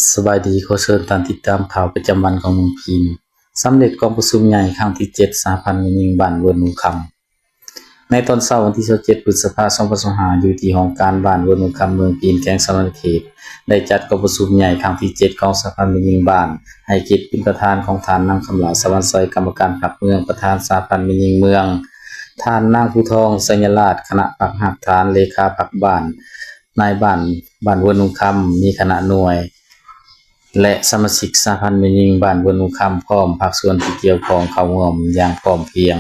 ສະບາຍດີ, ຂໍເຊີນທ່ານຕິດຕາມຂ່າວປະຈຳວັນຂອງເມືອງພີນ. ສຳເລັດກອງປະຊຸມໃຫຍ່ຄັ້ງທີເຈັດ ສະຫະພັນແມ່ຍິງບ້ານເວີນຮຸ່ງຄຳ. ໃນຕອນເຊົ້າວັນທີຊາວເຈັດ ພຶດສະພາ ສອງພັນຊາວຫ້າ ຢູ່ທີ່ຫ້ອງການບ້ານເວີນຮຸ່ງຄຳ ເມືອງພີນ ແຂວງສະຫວັນນະເຂດ ໄດ້ຈັດກອງປະຊຸມໃຫຍ່ຄັ້ງທີເຈັດ ຂອງສະຫະພັນແມ່ຍິງບ້ານ ໃຫ້ກຽດເປັນປະທານຂອງທ່ານ ນາງ ຄຳຫຼາ ສະຫວັນໄຊ ກຳມະການພັກເມືອງ, ປະທານສະຫະພັນແມ່ຍິງເມືອງ, ທ່ານ ນາງ ພູທອງ ໄຊຍະລາດ ຄະນະພັກຮາກຖານ, ເລຂາພັກບ້ານ, ນາຍບ້ານບ້ານເວີນຮຸ່ງຄຳ, ມີຄະນະໜ່ວຍ ແລະ ສະມາຊິກສະຫະພັນແມ່ຍິງບ້ານເວີນຮຸ່ງຄຳ ພ້ອມພາກສ່ວນທີ່ກ່ຽວຂ້ອງເຂົ້າຮ່ວມຢ່າງພ້ອມພຽງ.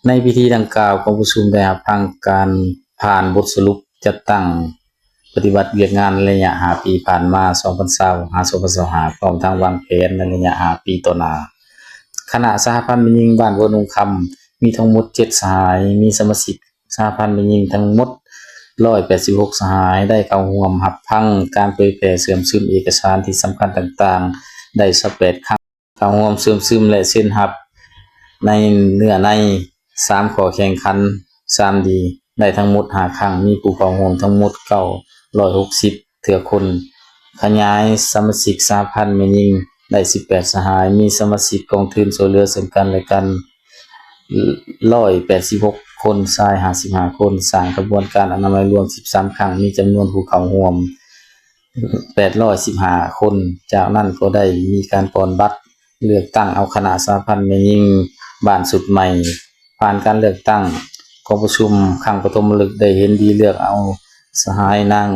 ໃນພິທີດັ່ງກ່າວ, ກອງປະຊຸມໄດ້ຮັບຟັງການຜ່ານບົດສະຫຼຸບຈັດຕັ້ງປະຕິບັດວຽກງານໃນໄລຍະຫ້າປີຜ່ານມາ ສອງພັນຊາວ ຫາ ສອງພັນຊາວຫ້າ ພ້ອມທັງວາງແຜນໃນໄລຍະຫ້າປີຕໍ່ໜ້າ. ຄະນະສະຫະພັນແມ່ຍິງບ້ານເວີນຮຸ່ງຄຳ ມີທັງໝົດເຈັດສະຫາຍ, ມີສະມາຊິກ ສະຫະພັນແມ່ຍິງທັງໝົດຮ້ອຍແປດສິບຫົກສະຫາຍ ໄດ້ເຂົ້າຮ່ວມຮັບຟັງການເຜີຍແຜ່ເຊື່ອມຊຶມເອກະສານທີ່ສຳຄັນຕ່າງໆ ໄດ້ຊາວແປດຄັ້ງ, ເຂົ້າຮ່ວມເຊື່ອມຊຶມ ແລະ ເຊັນຮັບໃນເນື້ອໃນສາມຂໍ້ແຂ່ງຂັນ ສາມດີ ໄດ້ທັງໝົດຫ້າຄັ້ງ, ມີຜູ້ເຂົ້າຮ່ວມທັງໝົດເກົ້າຮ້ອຍຫົກສິບ ເທື່ອຄົນ, ຂະຫຍາຍສະມາຊິກສະຫະພັນແມ່ຍິງໄດ້ສິບແປດສະຫາຍ, ມີສະມາຊິກກອງທຶນຊ່ວຍເຫຼືອເຊິ່ງກັນ ແລະ ກັນ ຮ້ອຍແປດສິບຫົກຄົນ, ຊາຍຫ້າສິບຫ້າຄົນ, ສ້າງຂະບວນການອະນາໄມລວມສິບສາມຄັ້ງ, ມີຈຳນວນຜູ້ເຂົ້າຮ່ວມແປດຮ້ອຍສິບຫ້າຄົນ. ຈາກນັ້ນກໍໄດ້ມີການປ່ອນບັດເລືອກຕັ້ງເອົາຄະນະສະຫະພັນແມ່ຍິງບ້ານຊຸດໃໝ່. ຜ່ານການເລືອກຕັ້ງ, ກອງປະຊຸມຄັ້ງປະຖົມມະລຶກໄດ້ເຫັນດີເລືອກເອົາສະຫາຍນາງ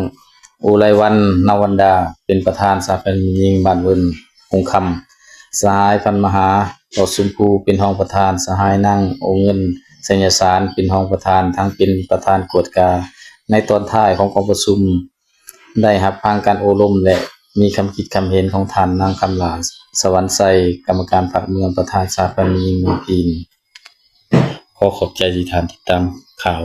ໂອໄລວັນ ນາວັນດາ ເປັນປະທານສະຫະພັນແມ່ຍິງບ້ານເວີນຮຸ່ງຄຳ, ສະຫາຍ ພັນມະຫາ ຫຼໍ່ຊົມພູ ເປັນຮອງປະທານ, ສະຫາຍ ນາງ ໂອເງິນ ໄຊຍະສານ ເປັນຮອງປະທານ ທັງເປັນປະທານກວດກາ. ໃນຕອນທ້າຍຂອງກອງປະຊຸມ ໄດ້ຮັບຟັງການໂອ້ລົມ ແລະ ມີຄຳຄິດຄຳເຫັນຂອງທ່ານ ນາງ ຄຳຫຼາ ສະຫວັນໄຊ ກຳມະການພັກເມືອງ, ປະທານສະຫະພັນແມ່ຍິງເມືອງພີນ. ຂໍຂອບໃຈທີ່ທ່ານຕິດຕາມຂ່າວ.